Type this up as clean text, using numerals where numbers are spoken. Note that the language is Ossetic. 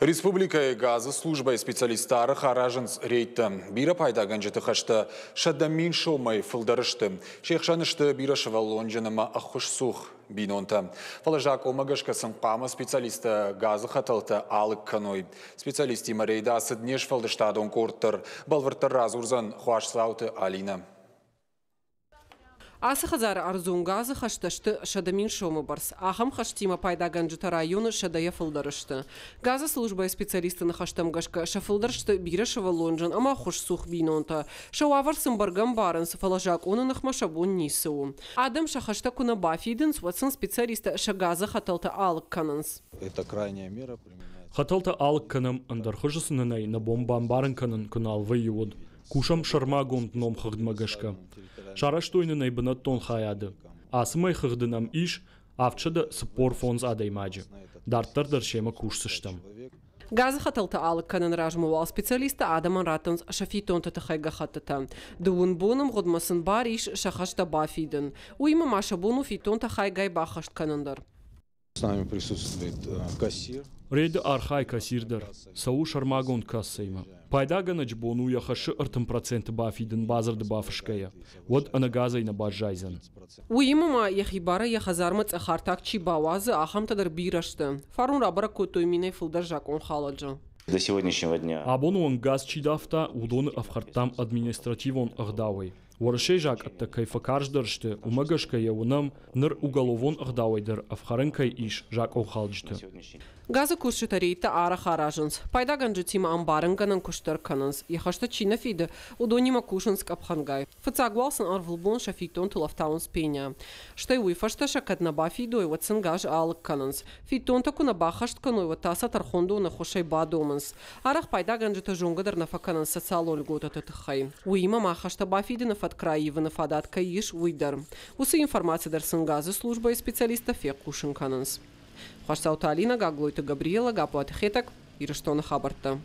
Республикӕйы газы службӕйы специалисттӕ арӕх аразынц рейдтӕ. Бирӕ пайдагӕнджыты хӕстӕ 100 000 сомӕй фылдӕр сты. Се хсӕн сты бирӕсывӕллонджын ӕмӕ ӕххуысцух бинонтӕ. Фӕлӕ закъонмӕ гӕсгӕ сын хъуамӕ специалисттӕ газы хӕтӕлтӕ алыг кӕной. Специалисттимӕ рейды ацыд не сфӕлдыстадон къорд дӕр. Бӕлвырддӕр радзурдзӕн Хуасдзауты Алинӕ. Ацы хӕдзары ӕрдзон газы хӕстӕ сты 100 000 сомы бӕрц. Ахӕм хӕстимӕ пайдагӕнджытӕ районы сӕдӕйӕ фылдӕр сты. Газы службӕйы специалистты ныхӕстӕм гӕсгӕ сӕ фылдӕр сты бирӕсывӕллонджын ӕмӕ ӕххуысцух бинонтӕ. Сӕ уавӕр сын бӕргӕ ӕмбарынц, фӕлӕ закъоны ныхмӕ сӕ бон ницы у. Адӕм сӕ хӕстӕ куы нӕ бафидынц, уӕд сын специалисттӕ сӕ газы хӕтӕлтӕ алыг кӕнынц. Это крайняя мера применяется. Хӕтӕлтӕ алыг кӕнӕм, ӕндӕр хуызы сын нӕй нӕ бон бамбарын кӕнын куы нал вӕййы, уӕд. Кусӕм сӕрмагонд номхыгъдмӕ гӕсгӕ. Сарӕзтой нын ӕй бынӕттон хайады. Ацы мӕйхыгъды нӕм ис 745 адӕймаджы. Дарддӕр дӕр семӕ кусдзыстӕм. Газы хӕтӕлтӕ алыг кӕныны размӕ уал специалисттӕ адӕмӕн раттынц сӕ фиддонты тыххӕй гӕххӕттытӕ. Дыууын боны мгъуыдмӕ сын бар ис сӕ хӕстӕ бафидын. Уыимӕ ма сӕ бон у фиддонтӕ хайгай баххӕст кӕнын дӕр. С нами присутствует кассир. Рейды архайы кассир дӕр. Цӕуы сӕрмагонд кассӕимӕ. Пайдагӕнӕджы бон у йӕ хӕсы 30% бафидын бадзырды бафысгӕйӕ. Уӕд ӕнӕ газӕй нӕ баззайдзӕн. Уыимӕ ма йӕхи барӕй йӕ хӕдзармӕ цъӕх артаг чи бауадзы, ахӕмтӕ дӕр бирӕ сты. Фарон рабӕрӕг кодтой минӕй фылдӕр закъонхалӕджы. До сегодняшнего дня. Абоны онг газ чи давта, уыдоны ӕфхӕрдтам административон ӕгъдауӕй. Уӕрӕсейы закъӕттӕ кӕй фӕкарздӕр сты, уымӕ гӕсгӕ йӕ уынӕм, ныр уголовон ӕгъдауӕй дӕр ӕфхӕрӕн кӕй ис закъонхалджыты. Газы кусджытӕ рейдтӕ арӕх аразынц. Пайдагӕнджытимӕ ӕмбарынгӕнӕн куыст дӕр кӕнынц. Йӕ хӕстӕ чи нӕ фиды, уыдонимӕ кусынц къӕпхӕнгай. Фыццаг уал сын ӕрвылбон сӕ фиддонтыл ӕфтауынц пеня. Стӕй уый фӕстӕ сӕ кӕд нӕ бафидой, уӕд сын газ алыг кӕнынц. Фиддонтӕ куы нӕ баххӕст кӕной, уӕд та сӕ тӕрхондоны ӕххуысӕй бадомынц. Арӕх пайдагӕнджытӕ зонгӕ дӕр нӕ фӕкӕнынц социалон льготӕты тыххӕй. Уыимӕ ма хӕстӕ бафидыны фӕтк раивыны фадат кӕй ис, уый дӕр. Уыцы информаци дӕр сын газы службӕйы специалисттӕ фехъусын кӕнынц. Хуасдзауты Алинӕ, Гаглойты Габриэла, Гаппуаты Хетӕг, Ирыстоны хабӕрттӕ.